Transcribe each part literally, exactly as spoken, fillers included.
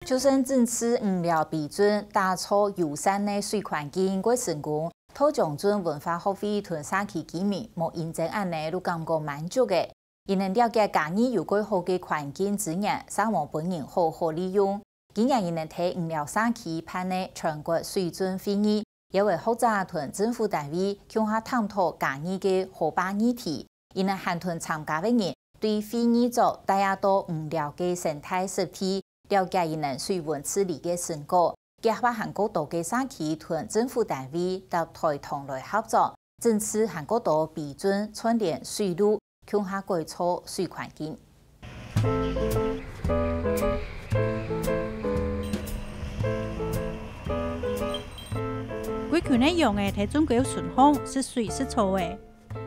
就算整治魚寮埤圳，打造友善个水環境蓋成功，桃江圳文化學會同社區居民無因爭恁呢，都感覺滿足个。佢等了解嘉義有蓋好个環境資源，嗄無分人好好利用。今年佢等在魚寮社區辦个全國水圳會議，邀會學者同政府單位共下探討嘉義个河壩議題。佢等還同參加个人對會議桌帶啊到魚寮个生態濕地，了解佢等水文治理个成果。計畫還過多个社區同政府單位搭台糖來合作，整治還過多埤圳串聯水路，共下改造水環境。歸群个羊仔在圳溝脣項食水食草仔，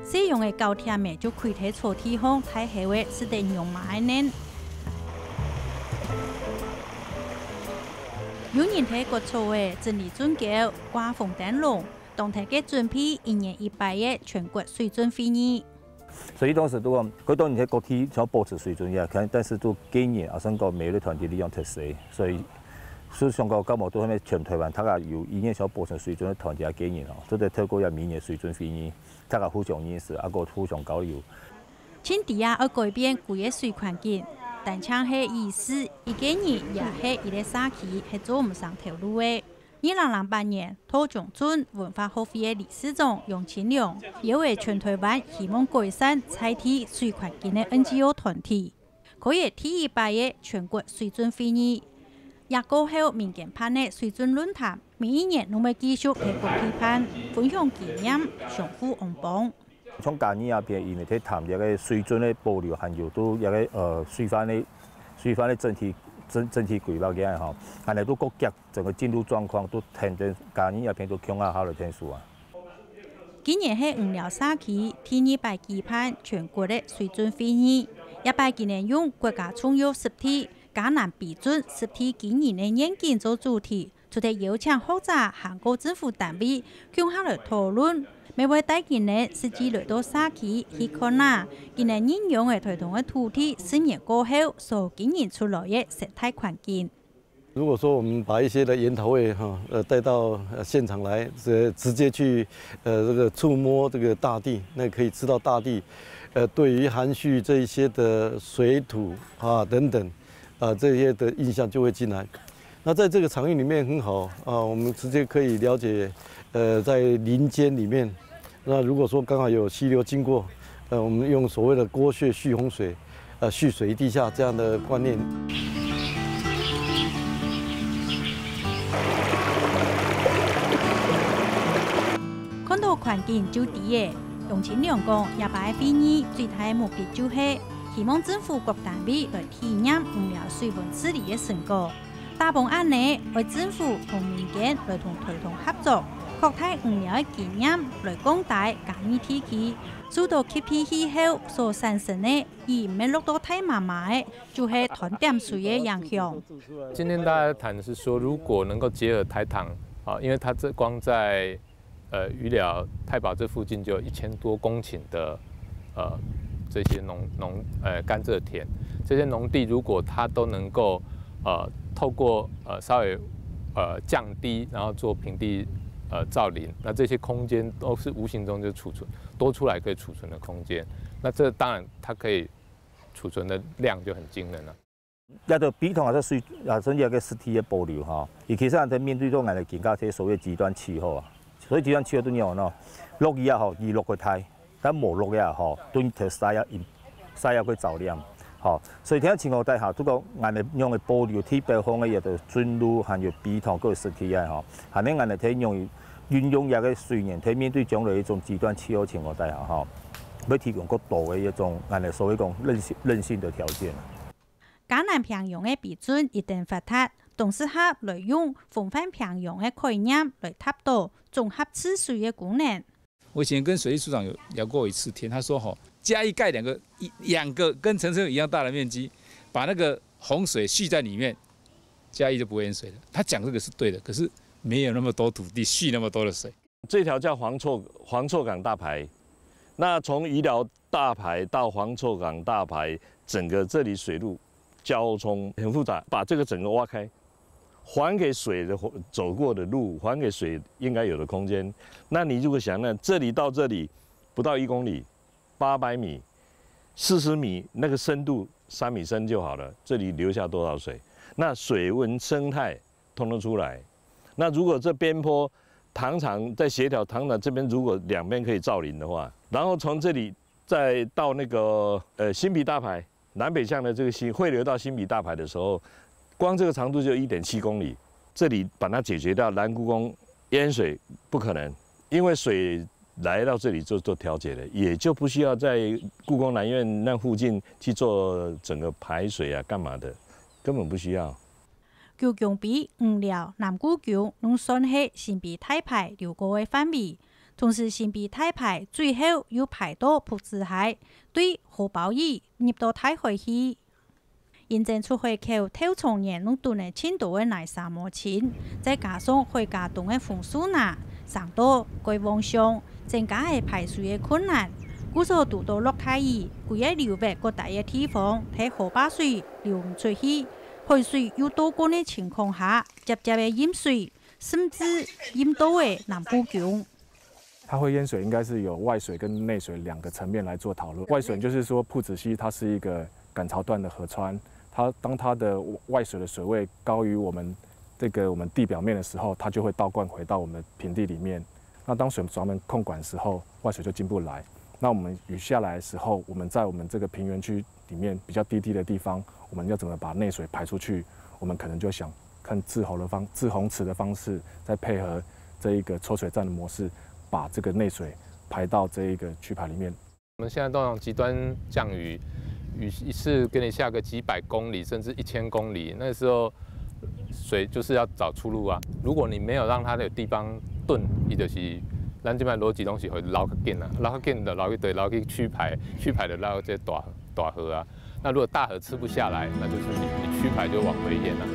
細羊仔搞悿仔就跪在草地項大口仔食得仰嫲恁呢。有人在割草仔、整理圳溝、掛紅燈籠，當天个準備一年一擺个全國水圳會議。所以當時都講，佢當然在各地想保持水圳呀，可能但是都建議啊，想講每一个團體利用特色，所以是想講，搞無到後面全台灣大家有意願想保持水圳个團體啊，建議哦，做得透過這每年水圳會議， 大家互相認識，啊，過互相交流。盡知啊，愛改變舊个水環境，單淨係意思，一個人也係一個社區，係做毋成頭路个。二零零八年，桃江圳文化學會个理事長楊清良，邀會全台灣希望改善在地水環境个N G O團體， 開个第一擺个全國水圳會議。這過後，民間辦个水圳論壇，每一年攏會繼續在各地辦，分享經驗，相互幫忙。像嘉義這片，因為在談這個水圳个保留，還有都這個，呃，水範个，水範个整體，整，整體規劃个吼，恁呢都各界整個進入狀況，都聽等嘉義這片都共下好來聽書啊。 今年係魚寮社區第二擺舉辦全國个水圳會議，這擺佢等用國家重要濕地嘉南埤圳濕地經營个願景做主題，除忒邀請學者還過政府單位共下來討論，乜會帶佢等實際來到社區去看啊，佢等運用个台糖个土地十年過後所經營出來个生態環境。 如果說我們把一些的研討會哈，呃，帶到，呃，現場來，直，直接去，呃，這個觸摸這個大地，那可以知道大地，呃，對於含蓄這一些的水土啊等等，啊，這些的印象就會進來。那在這個場域裡面很好啊，我們直接可以了解，呃，在林間裡面 那如果說剛好有溪流經過，呃，我們用所謂的溝穴蓄洪水，呃，蓄水於地下這樣的觀念。看到環境就知仔，楊清良講，這擺會議最大目的就係希望政府各單位來體驗魚寮水文治理个成果。 打幫恁呢，愛政府同民間來同台糖合作，擴大魚寮个經驗來降低嘉義地區受到極地氣候所產生个雨毋係落到大嫲嫲仔，就係斷點水个影響。今天大家談的是說，如果能夠結合台糖啊，因為它這光在 呃，魚寮、太保這附近就有一千多公頃的，呃，這些農，農，呃，甘蔗田。這些農地如果它都能夠，呃，透過，呃，稍微，呃，降低，然後做平地，呃，造林，那這些空間都是無形中就儲存，多出來可以儲存的空間。那這當然它可以儲存的量就很驚人了。 這兜埤塘也係水，也係一個濕地个保留吼。尤其係𠊎兜面對到𠊎兜今下這所謂極端氣候啊，所以極端氣候都仰般呢？落雨也好，雨落過大，但無落也好，對頭曬也，曬也會著涼。吼，所以這樣情況底下，如果𠊎兜仰般保留地表項个這兜圳路，還有埤塘，還有濕地啊吼，還有𠊎兜在仰般運用這個水源，在面對將來一種極端氣候情況底下吼，會提供較多个一種𠊎兜所謂講韌性，韌性的條件。 嘉南平洋个埤圳一旦發達，當適合來用風範平洋个概念來達到綜合治水个功能。我以前跟水利處長有聊過一次天，他說吼，嘉義蓋兩個，一，兩個跟陳水扁一樣大的面積，把那個洪水蓄在裡面，嘉義就不會淹水了。他講這個是對的，可是沒有那麼多土地蓄那麼多的水。這條叫黃厝，黃厝港大排，那從魚寮大排到黃厝港大排，整個這裡水路交通很複雜，把這個整個挖開，还给水的走过的路，还给水应该有的空间。那你如果想，那这里到这里不到一公里，八百米、四十米，那个深度三米深就好了，这里留下多少水？那水文生态通通出来。那如果这边坡糖厂在协调，糖厂这边如果两边可以造林的话，然后从这里再到那个呃新埤大排，南北向的这个新汇流到新埤大排的时候，光这个长度就一点七公里，这里把它解决掉，蓝故宫淹水不可能，因为水来到这里就做调节了，也就不需要在故宫南院那附近去做整个排水啊干嘛的，根本不需要。 舊宮陂、吳寮、南故宮攏算係新埤大排流過个範圍，同時新埤大排最後又排到朴子溪，對荷包墲入到大海去。因爭出海口頭長年攏囤了盡多个泥沙毛巾，再加上海茄苳个紅樹林、生稻、蓋旺相，增加了排水个困難，故所堵到落大雨，歸个流域較低个地方，忒河壩水流毋出去， 海水又倒灌个情況下，漸漸仔淹水，甚至淹到了南故宮。它会淹水，应该是有外水跟内水两个层面来做讨论。外水就是说，朴子溪它是一个赶潮段的河川，它当它的外水的水位高于我们这个我们地表面的时候，它就会倒灌回到我们的平地里面。那当水闸门控管的时候，外水就进不来。那我们雨下来的时候，我们在我们这个平原区里面比较低地的地方，我们要怎么把内水排出去？我们可能就想看滯洪的方滯洪池的方式，再配合这一个抽水站的模式，把这个内水排到这一个区排里面。我们现在都用极端降雨，雨一次给你下个几百公里，甚至一千公里，那时候水就是要找出路啊。如果你没有让它有地方遁，伊就是咱这边逻辑东西会流较紧啊，流较紧就流去对，流去区排，区排就流这大大河啊。那如果大河吃不下来，那就是你你区排就往回延了。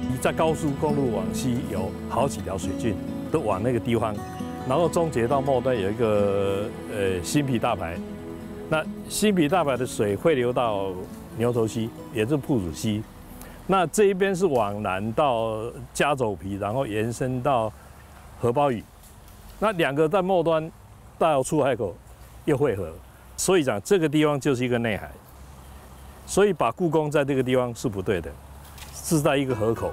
你在高速公路往西有好几条水圳，都往那个地方，然后中捷道末端有一个呃新埤大排，那新埤大排的水汇流到牛头溪，也是朴子溪，那这一边是往南到加走皮，然后延伸到 荷包鱼。那两个在末端到出海口又汇合，所以讲这个地方就是一个内海，所以把故宫在这个地方是不对的，是在一个河口。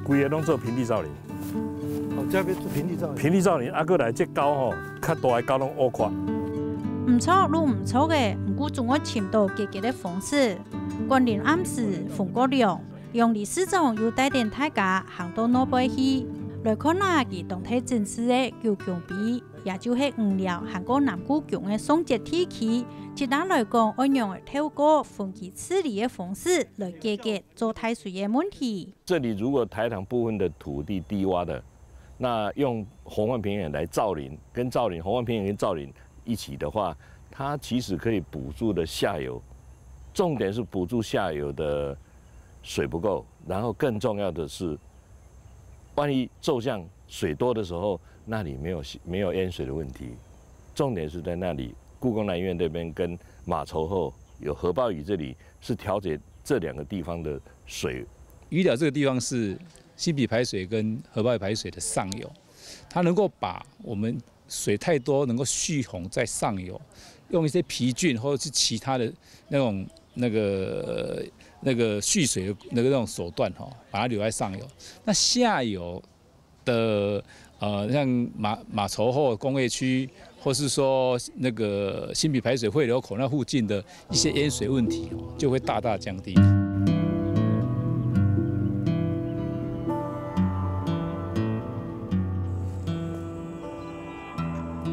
规个拢做平地造林，哦，这边是平地造林。平地造林，啊，过来这溝吼，較大个溝攏挖闊。毋著攏毋著个，毋過總愛尋到解決个方式。管理暗時風過涼， 楊理事長又帶等大家行到外背去，來看下佢當地真實个舊宮陂，也就係吳寮還過南故宮个上節地區。簡單來講，愛仰仔透過分區治理个方式來解決做大水个問題。这里如果台糖部分的土地低洼的，那用洪患平原来造林，跟造林洪患平原跟造林一起的话，它其实可以补助的下游，重点是补助下游的水不够，然后更重要的是，万一骤降水多的时候，那里没有没有淹水的问题，重点是在那里。故宫南院那边跟马稠后有荷包鱼这里是调节这两个地方的水。鱼寮这个地方是新埤排水跟荷包鱼排水的上游，它能够把我们水太多能够蓄洪在上游，用一些皮浚或者是其他的那种那个那个蓄水的那个那种手段哈，把它留在上游。那下游的呃，像马马稠后工业区，或是说那个新埤排水汇流口那附近的一些淹水问题，就会大大降低。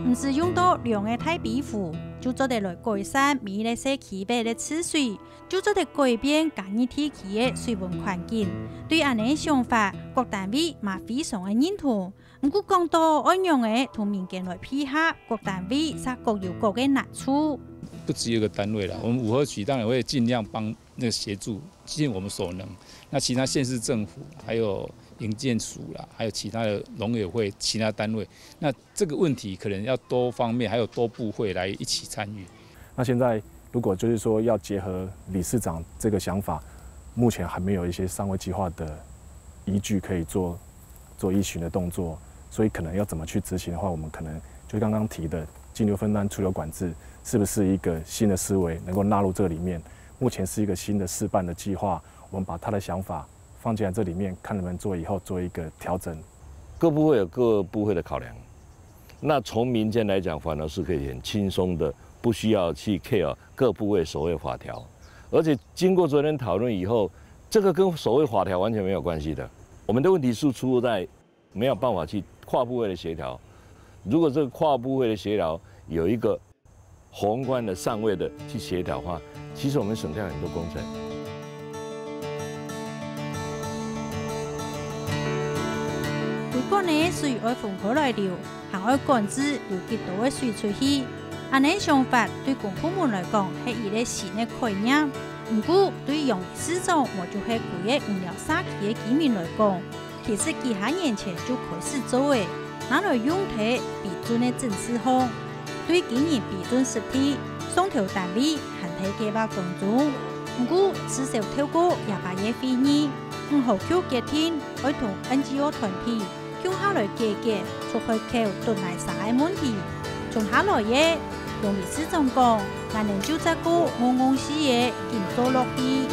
毋使用到兩个大埤湖，就做得來改善每一个社區尾个治水，就做得改變嘉義地區个水文環境。對恁仔个想法，各單位嘛非常个認同。毋過講到愛仰仔同民間來配合，各單位煞各有各个難處。不只有一个单位啦，我们五河区当然会尽量帮那个协助，尽我们所能。那其他县市政府还有营建署啦，还有其他的农委会、其他单位。那这个问题可能要多方面，还有多部会来一起参与。那现在如果就是说要结合理事长这个想法，目前还没有一些上位计划的依据可以做做依循的动作，所以可能要怎么去执行的话，我们可能就刚刚提的径流分担出流管制，是不是一个新的思维能够纳入这个里面？目前是一个新的试办的计划，我们把他的想法放进来这里面，看能不能做以后做一个调整。各部会有各部会的考量，那从民间来讲，反而是可以很轻松的，不需要去 care 各部会所谓法条。而且经过昨天讨论以后，这个跟所谓法条完全没有关系的。我们的问题是出在没有办法去跨部会的协调。如果这个跨部会的协调有一个宏观的上位的去协调的话，其实我们省掉很多工程。水管个水愛分開來流，還愛管制有幾多个水出去。恁呢想法對公部門來講係一個新个概念，毋過對楊理事長無就係規個五寮社區个居民來講，其實幾下年前就開始做个，拿來用在備准个整治項。對今年備准時期，上頭單位還在計畫當中，毋過至少透過這擺个會議，吳河橋決定愛同N G O團體 共下來解決出海口堵泥沙个問題。從下來个，楊理事長講，𠊎等就再過戇戇死个緊做落去。